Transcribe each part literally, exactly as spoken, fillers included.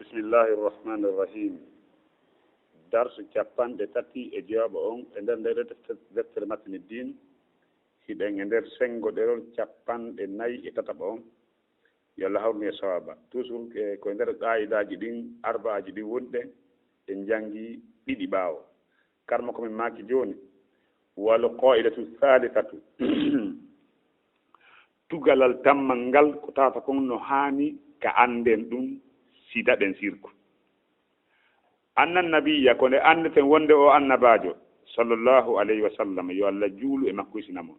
Bismillahi irrahmani irrahim. Darsu capanɗe tati e jeeoɓo on e nder nde defte-, deftere Matni Din. Hiɗen e nder senngo ɗerol capanɗe nayi e tataɓo on. Yo Allah hawrnu e sawaaba. Toujours, e, ko e nder qaayidaaji ɗin, arba'aji ɗin woni ɗen, en janngi ɗiɗi ɓaawo. Karma ko min maaki jooni. Wal qaa'idatu thalithatu. Tugalal tammal ngal ko tawata kon no haani ka annden ɗum si daɗen sirku. Annan nabiyya, ko nde anndeten wonde o annabaajo, sallallahu alayhi wa sallam, yo Allah juulu e makko hisina mo,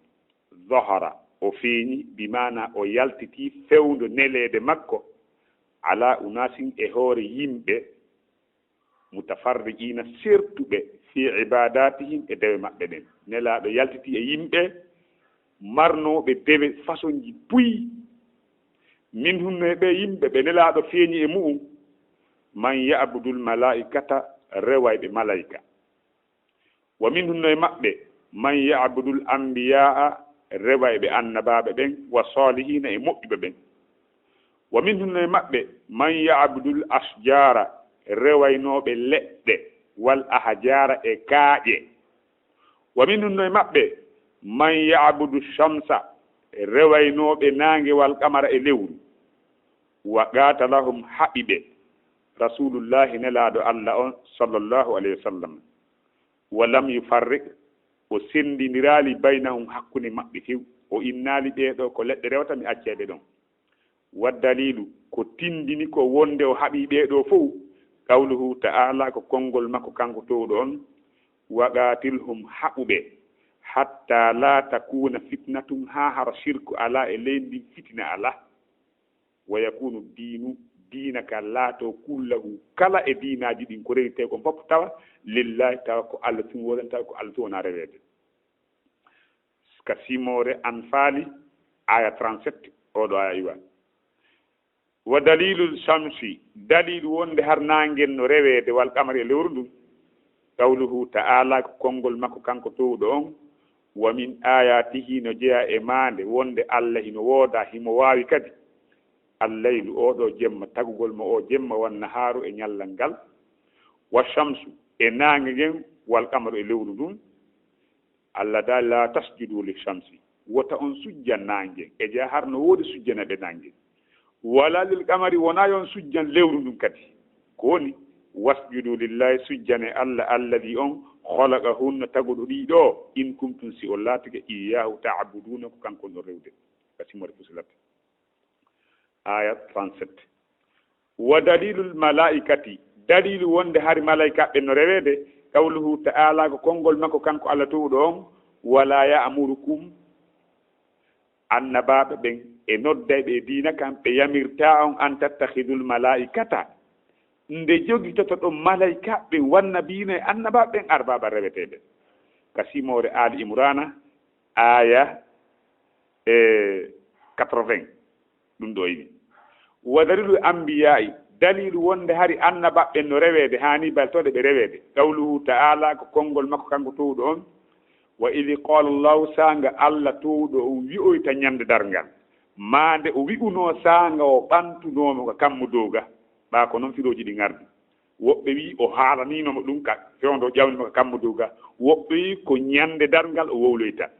zahara, o feeñi, bi maana o yaltiti fewndo neleede makko, ala unasin e hoore yimɓe, mutafarriqiina sertuɓe, fi ibadatihim e dewe maɓɓe ɗen. Nelaaɗo yaltiti e yimɓe marnooɓe dewe fasonji buy. Minhum no e ɓe yimɓe ɓe Nelaaɗo feeñi e mu'un, man ya'budul malaa'ikata, rewayɓe malayka. Wa minhum no e maɓɓe, man ya'budul anbiya'a, rewayɓe annabaaɓe ɓen, wa salihiina e moƴƴuɓe ɓen. Wa minhum no e maɓɓe, man ya'budul ashjara, rewaynooɓe leɗɗe, wal ahjara e kaaƴe. Wa minhum no e maɓɓe, man ya'budu shamsa, rewaynooɓe naange wal qamara e lewru. Wa qatalahum, haɓi ɓe, Rasulullahi Nelaaɗo Allah on, sallallahu alayhi wa sallam. Wa lam yufarriq, o senndindiraali baynahum, hakkunde maɓɓe few. O innaali ɓee ɗoo ko leɗɗe rewata, mi accay ɓe ɗon. Wa daliilu, ko tinndini ko wonde o haɓii ɓee ɗoo fow, qawluhu ta'ala, ko konngol makko kanko toowɗo on, wa qaatilhum, haɓu ɓe, hatta la takuna fitnatun, haa hara sirku alaa e leydi ndin, fitina alaa. Wa yakunu diinu, diina ka laatoo kullahu, kala e diinaaji ɗin ko rewetee kon fof tawa lillahi, tawa ko Allah tun woodani, tawa ko Allah tun wona reweede. Ka simoore Anfaali, aya trente-sept, oɗo aya iwa. Wa dalilul shamsi, dalilu wonde har naangen no reweede, wal qamari e lewru ndun. Qawluhu ta'ala, ko konngol makko kanko toowɗo on, wa min ayatihi, no jeyaa e maande wonde Allah hino wooda, himo waawi kadi. Allaylu, oo ɗoo jemma, tagugol mo oo jemma, wan nahaaru e ñallal ngal, wa shamsu, e naange ngen, wal qamaru e lewru ndun. Allah daali, la tasjudu li shamsi, wota on sujjan naange, e jeyaa har no woodi sujjanayɓe naange. Wala lil qamari, wonaa yo on sujjan lewru ndun kadi. Ko woni, wasjudu lillahi, sujjane Allah, alladi on, khalaqahunna, taguɗo ɗii ɗoo, in kuntum, si on laatike, iyyahu ta'buduna, ko kanko on ɗon rewde. Ka simoore Fusilat. Aya trente-sept. Wa dalilul malaikati, dalilu wonde hari malaikaaɓe no reweede, qawluhu ta'ala, ko konngol makko kanko Allah toowɗo on, wala ya'murukum, annabaaɓe ɓen e nodday ɓe e diina kan, ɓe yamirtaa on, an tattakhidul malaikata, nde jogitotoɗon malaikaaɓe ɓen, wan nabiyina e annabaaɓe ɓen, arbaba reweteeɓe. Ka simoore Ali Imrana, aya, e, quatre-vingts, ɗum ɗo ini. Wa dalilul anbiya'i, dalilu wonde hari annabaɓɓen no reweede, haani baltoɗe ɓe reweede. Qawluhu ta'ala, ko konngol makko kanko toowɗo on, wa idh qala Allahu, saanga Allah toowɗo on wi'oyta ñande darngal, maa nde o wi'unoo saanga o ɓantunoo mo ka kammu dow ga, ɓaa ko non firooji ɗin ardi. Woɓɓe wi'i o haalaniino mo ɗum ka fewndo o ƴawnii mo ka kammu dow ga. Woɓɓe wi'i ko ñande darngal o wowloyta.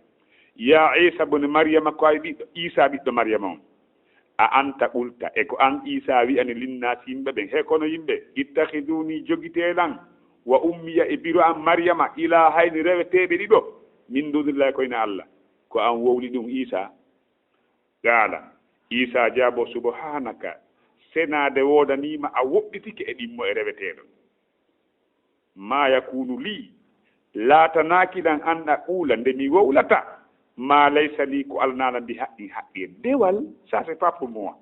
Ya Iisa bun Maryama, ko a ɓiɗɗo Iisa ɓiɗɗo Maryama on. A anta qulta, e ko an Iisa wi'ani linnaasi yimɓe ɓen, he kono yimɓe, ittakhiduni, jogitee lan, wa ummiya, e biro an Maryama, ilaahayni, reweteeɓe ɗiɗo, min dunillahi, ko ina Allah. Ko an wowli ɗum Iisa? Qaala, Iisa jaabo, subhaanaka, senaade woodanii ma, a woɗɗitike e ɗimmo e reweteeɗo. Maa yakuunu lii, laatanaaki lan an aquula, nde mi wowlata, maa laysa lii, ko alanaala mbi haqqin haqqi e dewal, ça c'est pas pour moi.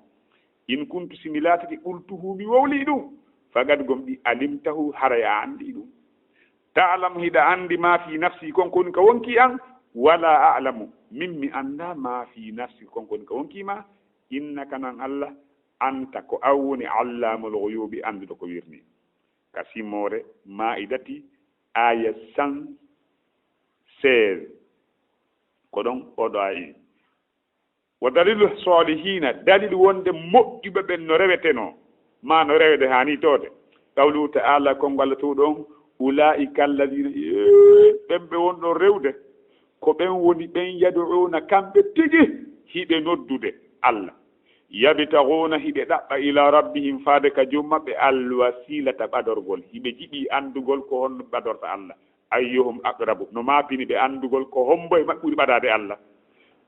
In kuntu, si mi laatike, qultuhu, mi wowlii ɗum, faqad, gomɗii, alimtahu, haray a anndii ɗum. Ta'lamu, hiɗa anndi, ma fi nafsi, kon ko woni ka wonkii an, wala a'lamu, min mi anndaa, ma fi nafsi, kon ko woni ka wonkii ma, innaka, an Allah, anta, ko an woni allamul ghuyubi, annduɗo ko wirnii. Ka simoore Maa'idati, aya cent seize, ko ɗon oɗo ayi. Wa dalilu solihiina, dalilu wonde moƴƴuɓe ɓen no rewetenoo. Ma no rewede haa nii toode. Qawluhu ta'ala, konngol Allah toowɗo on, "Ulaa'ika alladhiina," ɓen ɓe wonɗon rewde, ko ɓen woni ɓen, "yad'uuna," kamɓe tigi hiɓe noddude Allah, "yabtaghuuna," hiɓe ɗaɓɓa, "ilaa rabbihim," faade ka joom maɓɓe, "al-wasiilata," ɓadorgol, hiɓe jiɗi anndugol ko honno ɓadorta Allah. "Ayyuhum aqrabu," no maapini ɓe anndugol ko hombo e maɓɓe ɓuri ɓadaade Allah.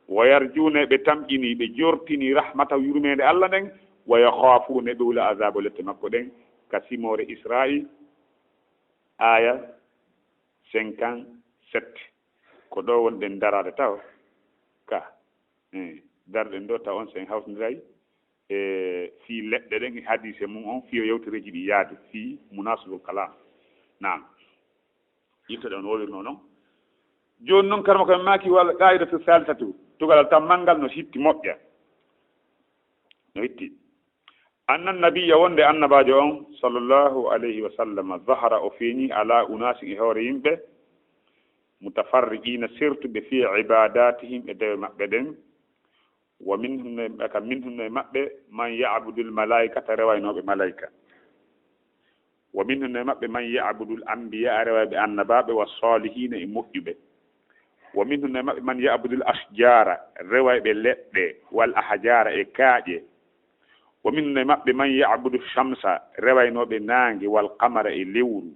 "Wa yarjuuna," ɓe tamƴini, ɓe jortini, "rahmatahu," yurmeende Allah nden, "wa yakhaafuuna," ɓe hula azaaba lette makko ɗen, ka simoore Israa'i, aaya cinquante-sept. Ko ɗo wonɗen daraade taw ka, eh, darɗen ɗo taw on sen hawtindiray, eh, fii leɗɗe ɗen e hadiise mum on, fii o yewtereeji ɗi yaadu, fii munaasibul kalaam. Naam. Yiltoɗe on wowirno non. Jooni non, karma ko en maaki, wal qaa'idatu saalisatu, tugalal tammal ngal no hitti moƴƴa. No hitti. Anna nabiyya, wonde annabaajo on, sallallahu alayhi wa sallam, zahara, o feeñi, ala unaasin, e hoore yimɓe, mutafarriqiina, sertuɓe, fi ibaadaatihim, e dewe maɓɓe ɗen, wa minhum, no e, ka minhum, no e maɓɓe, man ya'budul malaa'ikata, rewaynooɓe malaa'ika. Wa minhum, no e maɓɓe, man ya'budul anbiyaa, rewayɓe annabaaɓe, wa saalihiina, e moƴƴuɓe. Wa minhum, no e maɓɓe, man ya'budul ashjaara, rewayɓe leɗɗe, wal ahjaara, e kaaƴe. Wa minhum, no e maɓɓe, man ya'budu shamsa, rewaynooɓe naange, wal qamara, e lewru.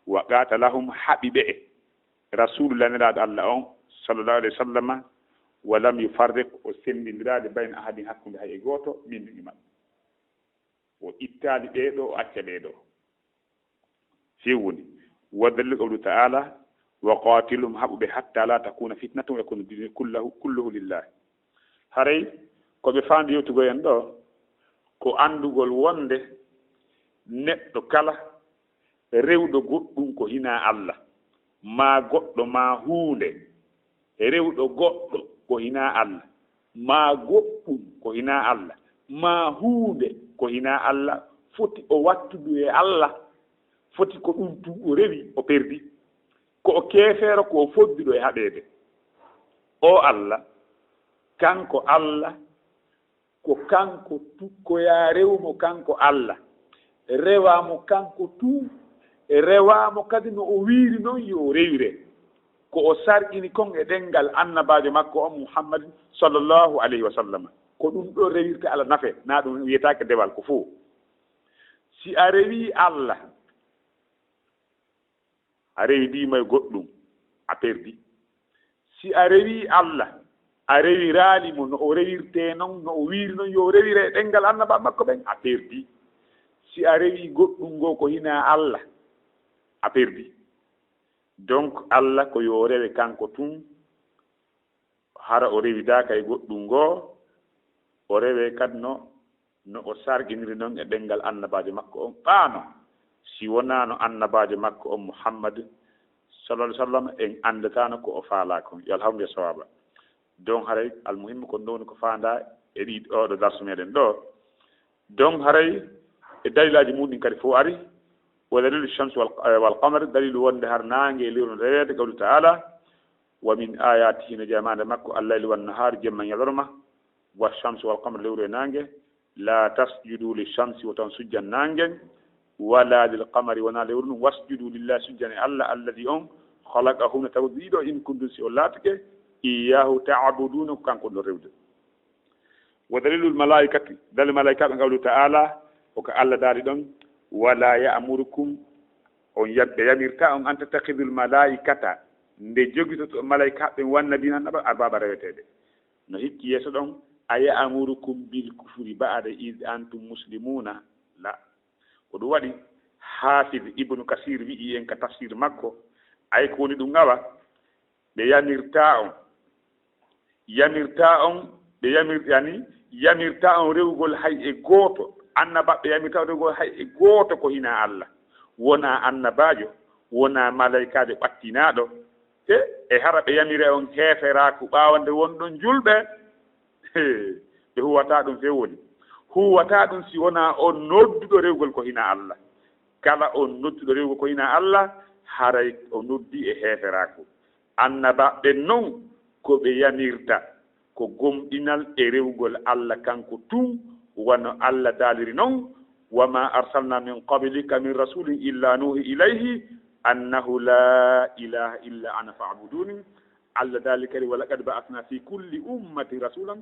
Wa qaatalahum, haɓi ɓe e Rasuulullah, nelaaɗo Allah on, sallallahu alayhi wa sallam, wa lam yufarriq, o senndindiraali, bayna ahadin, hakkunde hay e gooto, minhum, e maɓɓe. O ittaali ɓee ɗoo, o acca ɓee ɗoo. Few woni. Wa daliilu qawluhu ta'ala, "Wa qaatiluhum," haɓu ɓe, "hatta la takuna fitnatun wa yakuna dinu kullahu, kulluhu lillahi." Haray ko ɓe faandi yewtugo en ɗo, ko anndugol wonde neɗɗo kala rewɗo goɗɗum ko hinaa Allah, maa goɗɗo, maa huunde, rewɗo goɗɗo ko hinaa Allah, maa goɗɗum ko hinaa Allah, maa huunde ko hinaa Allah, foti o wattudu e Allah, foti ko ɗum tun o rewi, o perdi. Ko o keefeero, ko o fodduɗo e haɓeede. O Allah, kanko Allah, ko kanko tu, ko yaa rew mo kanko Allah, rewaa mo kanko tu, rewaa mo kadi no o wiiri non yo o rewire. Ko o sar'ini kon e ɗemngal annabaajo makko on Muhammad sallallahu alayhi wa sallam. Ko ɗum ɗo rewirta Allah nafe, na ɗum wiyetaake dewal, ko fow. Si a rewii Allah, a rewi dii may goɗɗum, a perdi. Si a rewii Allah, a rewiraali mo no o rewirtee non, no o wiiri non yo o rewire e ɗemngal annabaa makko ɓen, a perdi. Si a rewii goɗɗum ngoo ko hinaa Allah, a perdi. Donc, Allah ko yo o rewe kanko tun, hara o rewidaaka e goɗɗum ngoo, o rewe kadi no, no o sar'iniri non e ɗemngal annabaajo makko on. Ɓaano, si wonaa no annabaajo makko on Muhammad, sallallahu alayhi wa sallam, en anndataano ko o faalaa kon. Yo Allah hawru en sawaaba. Donc, haray, almuhimmu ko ɗum woni ko faandaa e ɗii, oo ɗoo darsu meɗen ɗoo. Donc, haray e dalilaaji mum ɗin kadi fow ari. Wa daliilu shamsi wal, eh, wal qamari, daliilu wonde har naange e lewru no reweede, qawlu ta'ala, "Wa min aayaatihi," no jamaande makko, "al-laylu wan-nahaaru," jemma e ñalorma, "wa shamsu wal qamari," lewru e naange, "laa tasjudu li shamsi," wota on sujjan naange, "wa laa lil qamari," wonaa lewru ndun, "wasjudu lillahi," sujjane Allah, "alladhi," on, "khalaqahunna," tawi ɗiɗo, "in kuntum," si on laatike, "iyyaahu ta'buduuna," ko kanko on rewde. Wa daliilul malaa'ikati, dalil malaa'ikaaɓe, qawlu ta'ala, ko ka Allah daali ɗon, "Wa laa ya'murukum," on yam-, ɓe yamirtaa on, "an tattakhidul malaa'ikata," nde jogitoto malaa'ikaaɓe ɓen, "wan nabiyyiina," annaba, "arbaaba," reweteeɓe. No hikki yeeso ɗon, "A ya'murukum bil kufri ba'da iz antum muslimuuna?" La. Ko ɗum waɗi Haafid Ibnu Kasiir wi'i en ka tafsiir makko, ay ko woni ɗum awa, ɓe yamirtaa on, yamirtaa on, ɓe yamir-, yani, yamirtaa on rewugol hay e gooto, annabaaɓe yamirtaa on rewugol hay e gooto ko hinaa Allah, wonaa annabaajo, wonaa malaykaajo ɓattinaaɗo, e, e hara ɓe yamire on heeferaaku ɓaawo nde wonɗon julɓe. Hee, ɓe huwataa ɗum few woni. Huwataa ɗum si wonaa on nodduɗo rewugol ko hinaa Allah. Kala on nodduɗo rewugol ko hinaa Allah, haray o noddi e heeferaaku. Annabaaɓe ɓen non, ko ɓe yamirta, ko gomɗinal e rewugol Allah kanko tun, wano Allah daaliri non, وما أرسلنا من قبلك من رسول إلا نوحي إليه أنه لا إله إلا أنا فاعبدون. Allah daali kadi, ولقد بعثنا في كل أمة رسولا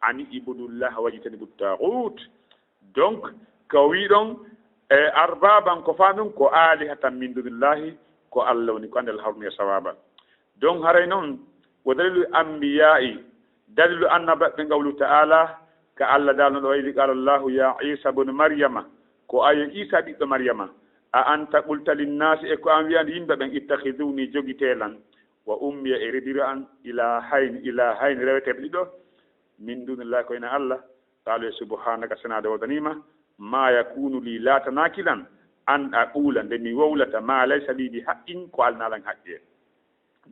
أن اعبدوا الله واجتنبوا الطاغوت. Donc, ko wi ɗon, e, arbaban, ko fami ɗum ko alihatan min dunillahi, ko Allah woni ko anndal harmi e sawaba. Donc, haray noon, ودليل الأنبياء, dalilu annabaɓe, قوله تعالى, ka Allah daalno ɗo, وإذ قال الله يا عيسى ابن مريم, ko ayo Isa ɓiɗɗo Maryama, أأنت قلت للناس, e ko an wiyani yimɓe ɓen, اتخذوني, jogitee lan, وأمي, e redira an, إلهين, إلهين, reweteeɓe ɗiɗo, من دون الله, ko hinaa Allah. قال سبحانك, senaade woodanii ma, ما يكون لي, laatanaaki lan, أن أقول, nde mi wowlata, ما ليس لي بحق, ko alaa lan haqqe.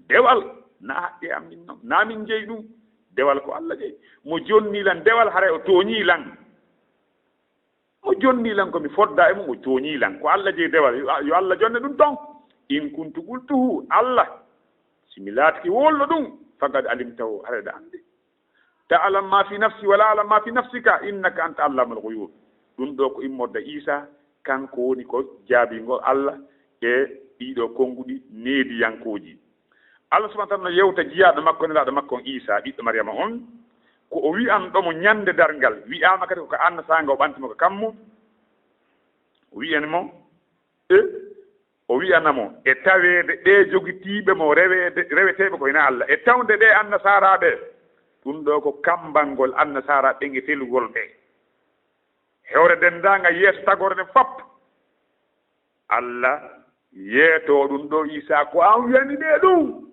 Dewal, na haqqe am min non, na min jeyi ɗum. Dewal ko Allah jeyi. Mo jonni lan dewal, haray o tooñii lan. Mo jonni lan ko mi fodda e mum, o tooñii lan. Ko Allah jeyi dewal, yo, yo Allah jonne ɗum ton. إن كنت قلته, Allah, si mi laatike wolɗo ɗum, فقد علمته, haray ɗa anndi. تعلم ما في نفسي ولا أعلم ما في نفسك إنك أنت علام الغيوب. Ɗum ɗo ko immorde Isa, kanko woni ko jaabingol Allah e ɗiɗo konnguɗi neediyankooji. Allah subhanahu wa ta'ala no yewta jiyaaɗo makko, nelaaɗo makko on Isa, ɓiɗɗo Maryama on, ko o wi'anɗo mo ñande darngal, wi'aama kadi ko ka annasaaga o ɓanti mo ka kammu, o wi'ani mo, e, o wi'ana mo, e taweede ɓe jogitiiɓe mo reweede, reweteeɓe ko ina Allah, e tawnde ɓe annasaaraaɓe, ɗum ɗo ko kammbangol annasaaraaɓe ɓen e felugol ɓe. Hewre denndaangal yeeso tagore nden fop, Allah yeeto ɗum ɗo Isa ko an wiyani ɓe ɗum.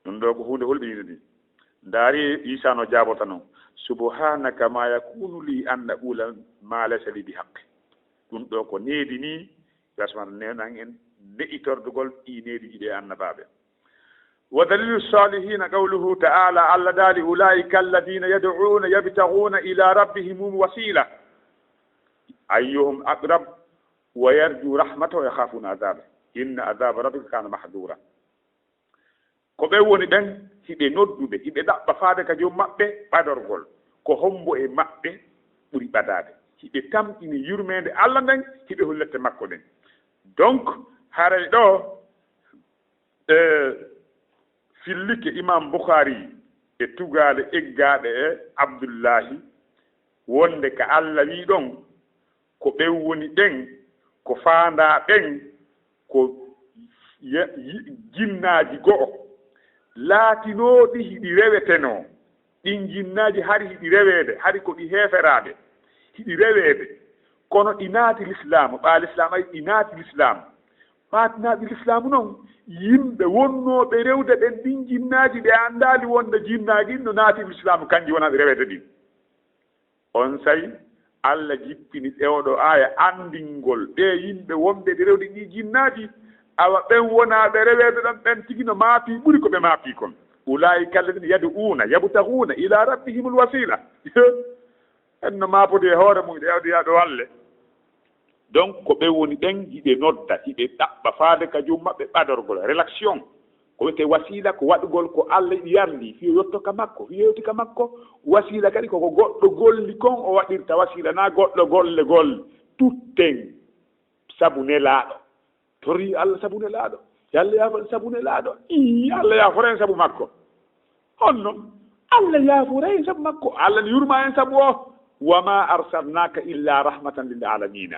Ɗum ɗo ko huunde hulɓininde. Ndaari Isa no jaaborta non. سبحانك ما يكون لي أن أقول ما ليس لي بحق. Ɗum ɗo ko needi ni, yo asman nenan en ne'itordugol ɗi neediji ɗe annabaaɓe. ودليل الصالحين قوله تعالى, Allah daali, أولئك الذين يدعون يبتغون إلى ربهم الوسيلة أيهم أقرب ويرجو رحمته ويخافون عذابه إن عذاب ربك كان محذورا. Ko ɓe woni ɓen hiɓe nodduɓe, hiɓe ɗaɓɓa faade ka joom maɓɓe ɓadorgol, ko hombo e maɓɓe ɓuri ɓadaade. Hiɓe tamƴini yurmeende Allah nden, hiɓe hollette makko nden. Donc, haray ɗo, e, fillike Imam Bukhari e tugaale eggaaɗe e Abdullahi, wonde ka Allah wi ɗon, ko ɓen woni ɓen, ko faandaa ɓen, ko ye-, yi-, jinnaaji go'o, laatinooɗi hiɗi rewetenoo. Ɗin jinnaaji hari hiɗi reweede, hari ko ɗi heeferaaɓe, hiɗi reweede. Kono ɗi naati lislaamu, ɓaa lislaamu ari ɗi naati lislaamu. Ɓaatinaaɓe lislaamu non, yimɓe wonnooɓe rewde ɓen, ɗin jinnaaji, ɓe anndaali wonde jinnaaji ɗin no naati lislaamu, kanji wonaa ɓe reweede ɗin. Onsay, Allah jippini ɗe oɗo aaya anndingol ɓe yimɓe wonɓe ɓe rewde ɗi jinnaaji, awa ɓen wonaa ɓe reweede ɗon, ɓen tigi no maapi ɓuri ko ɓe maapi kon. أولئك الذين يدعون يبتغون إلى ربهم الوسيلة. En no maapodi e hoore mum, ɗe awdi yaɗo walle. Donc, ko ɓe woni ɓen hiɓe nodda, hiɓe ɗaɓɓa faade ka joom maɓɓe ɓadorgol, relaxation. Ko wiyetee wasiila, ko waɗugol ko Allah yarli, fii o yotto ka makko, fii o yewti ka makko. Wasiila kadi koko goɗɗo golli kon o waɗirta wasiila, na goɗɗo golle golle. Tutten sabu Nelaaɗo. Torri Allah sabu Nelaaɗo. Yo Allah yaafo en sabu Nelaaɗo. Ii, Allah yaafora en sabu makko. Honno? Allah yaafora en sabu makko. Allah ne yurma en sabu o. وما أرسلناك إلا رحمة للعالمين.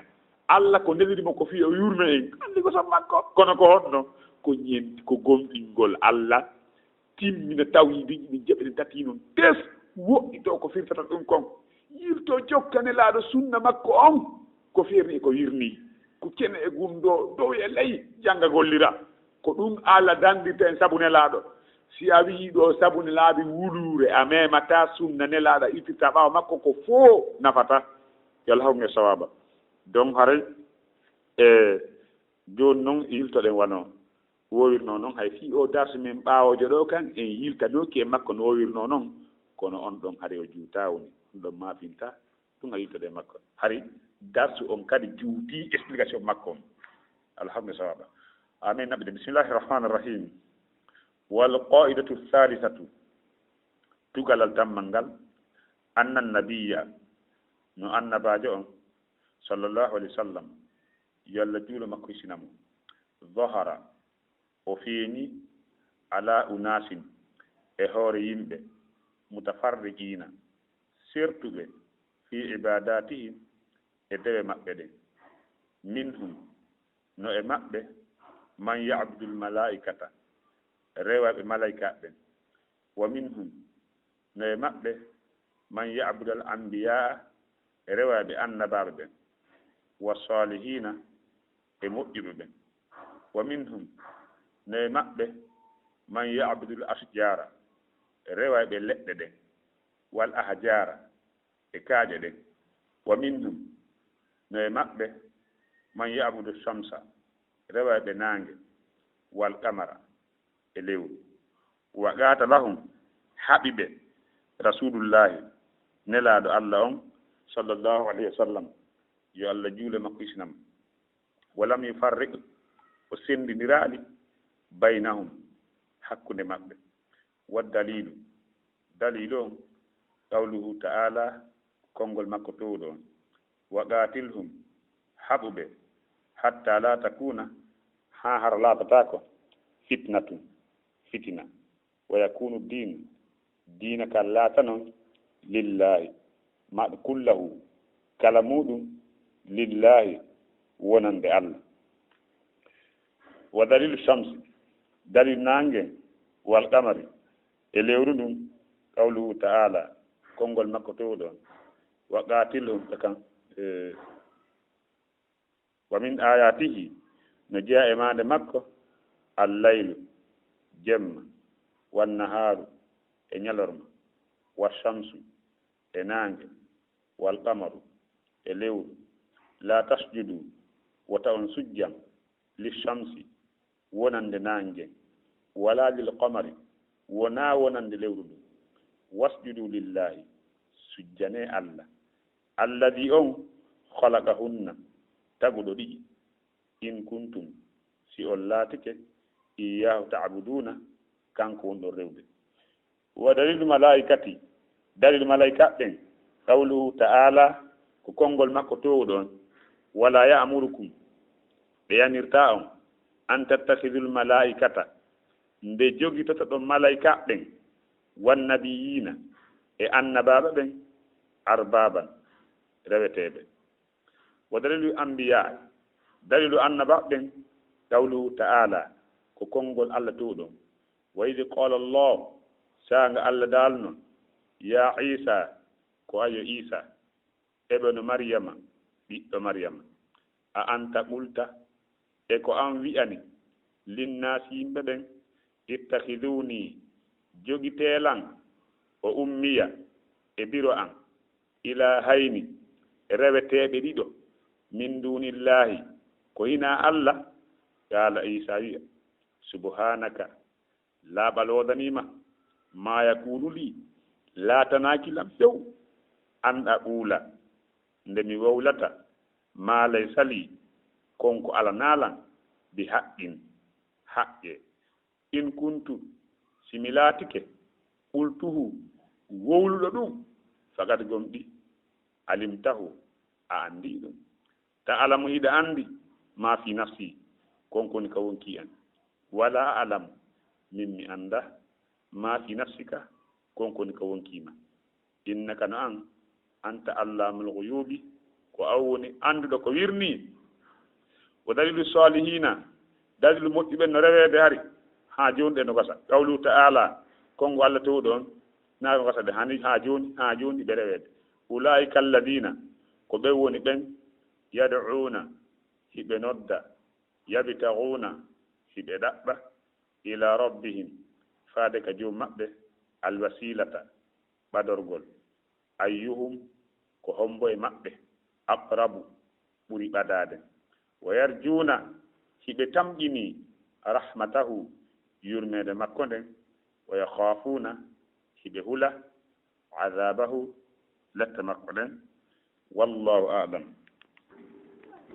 Allah ko neliri mo ko fii o yurme en. Anndi ko sabu makko. Kono ko honno? Ko ñen-, ko gomɗingol Allah. Timmina tawhiidiji ɗin jeeɓiɗi tati non tes, woɗɗito ko firtata ɗum kon. Yilto jokka Nelaaɗo sunna makko on, ko feerni e ko wirni, ko kene e gumdo, dow e ley, jannga gollira. Ko ɗum Allah dandirta en sabu Nelaaɗo. Si a wi'i ɗo sabu Nelaaɓe wuluure, a memataa sunna Nelaaɗo, a ittirta ɓaawo makko, ko foo nafata. Yo Allah hokku en sawaaba. Donc haray, e, jooni non yiltoɗen wano woowirnoo non, hay fii oo darsu men ɓaawoojo ɗoo kan, en yiltanooki e makko no woowirnoo non, kono on ɗon hari o juutaa woni, on ɗon maafinta, ɗum a yiltodee e makko. Hari darsu on kadi juutii explication makko on. Alhamdu sawaaba. Amin naɓɓiɗen. Bismillahi rahmani rahim. Wal qaidatu thalithatu. Tugalal tammal ngal. Anna nabiyya. no Annabaajo on, sallallahu alayhi wa sallam, yo Allah juulo makko hisina mo, ظهر, o feeñi, على أناس, e hoore yimɓe, متفرقين, sertuɓe, في عباداتهم, e dewe maɓɓe ɗen, منهم, no e maɓɓe, من يعبد الملائكة, rewayɓe malaykaaɓe ɓen, ومنهم, no e maɓɓe, من يعبد الأنبياء, rewayɓe annabaaɓe ɓen, والصالحين, e moƴƴuɓe ɓen, ومنهم, no e maɓɓe, من يعبد الأشجار, rewayɓe leɗɗe ɗen, والأحجار, e kaaƴe ɗen, ومنهم, no e maɓɓe, من يعبد الشمس, rewayɓe naange, والقمر, e lewru. وقاتلهم, haɓi ɓe, رسول الله, nelaaɗo Allah on, sallallahu alayhi wa sallam, yo Allah juulo e makko hisina mo, ولم يفرق, o senndindiraali, بينهم, hakkunde maɓɓe. والدليل, daliilu on, قوله تعالى, konngol makko toowuɗo on, وقاتلهم, haɓu ɓe, حتى لا تكون, haa hara laatataako, فتنة, fitina, ويكون الدين, diina kan laata non, لله, ma كله, kala muuɗum, لله, wonande Allah. ودليل الشمس, dalil naange, والقمر, e lewru ndun, قوله تعالى, konngol makko toowuɗo on, وقاتلهم, takan, eh, ومن آياته, no jeyaa e maande makko, الليل, jemma, والنهار, e ñalorma, والشمس, e naange, والقمر, e lewru. لا تسجدوا, wota on sujjan, للشمس, wonande naange ngen, ولا للقمر, wonaa wonande lewru ndun. واسجدوا لله, sujjanee Allah, الذي, on, خلقهن, taguɗo ɗiɗi, إن كنتم, si on laatike, إياه تعبدون, kanko wonɗon rewde. ودليل الملائكة, dalil malaykaaɓe ɓen, قوله تعالى, ko konngol makko toowuɗo on, ولا يأمركم, ɓe yanirtaa on, أن تتخذوا الملائكة, nde jogitotoɗon malaykaaɓe ɓen, والنبيين, e annabaaɓe ɓen, أربابا, reweteeɓe. ودليل الأنبياء, dalilu annabaaɓe ɓen, قوله تعالى, ko konngol Allah toowuɗo on, وإذ قال الله, saanga Allah daalno, يا عيسى, ko an yo Iisa, ابن مريم, ɓiɗɗo Maryama, أأنت قلت, e ko an wi'ani, للناس, yimɓe ɓen, اتخذوني, jogitee lan, وأمي, e biro an, إلهين, reweteeɓe ɗiɗo, من دون الله, ko hinaa Allah? قال, Iisa wi'a, سبحانك, laaɓal woodanii ma, ما يكون لي, laatanaaki lan few, أن أقول, nde mi wowlata, ما ليس لي, kon ko alanaa lan, بحق, haqqe. إن كنت, si mi laatike, قلته, wowluɗo ɗum, فقد, gomɗii, علمته, a anndii ɗum. تعلم, hiɗa anndi, ما في نفسي, kon ko woni ka wonkii an. ولا أعلم, min mi anndaa, ما في نفسك, kon ko woni ka wonkii ma. إنك, no an, أنت علام الغيوب, ko an woni annduɗo ko wirnii. ودليل الصالحين, dalilu moƴƴuɓe no reweede hari, haa jooni ɗe no gasa. قوله تعالى, konngol Allah toowuɗo on, na no gasa ɗe hani, haa jooni, haa jooni ɓe reweede. أولئك الذين, ko ɓen woni ɓen, يدعون, hiɓe nodda, يبتغون, hiɓe ɗaɓɓa, إلى ربهم, faade ka Joomi maɓɓe, الوسيلة, ɓadorgol, أيهم, ko hombo e maɓɓe, أقرب, ɓuri ɓadaade. ويرجون, hiɓe tamƴinii, رحمته, yurmeende makko nden, ويخافون, hiɓe hula, عذابه, lette makko ɗen. والله أعلم.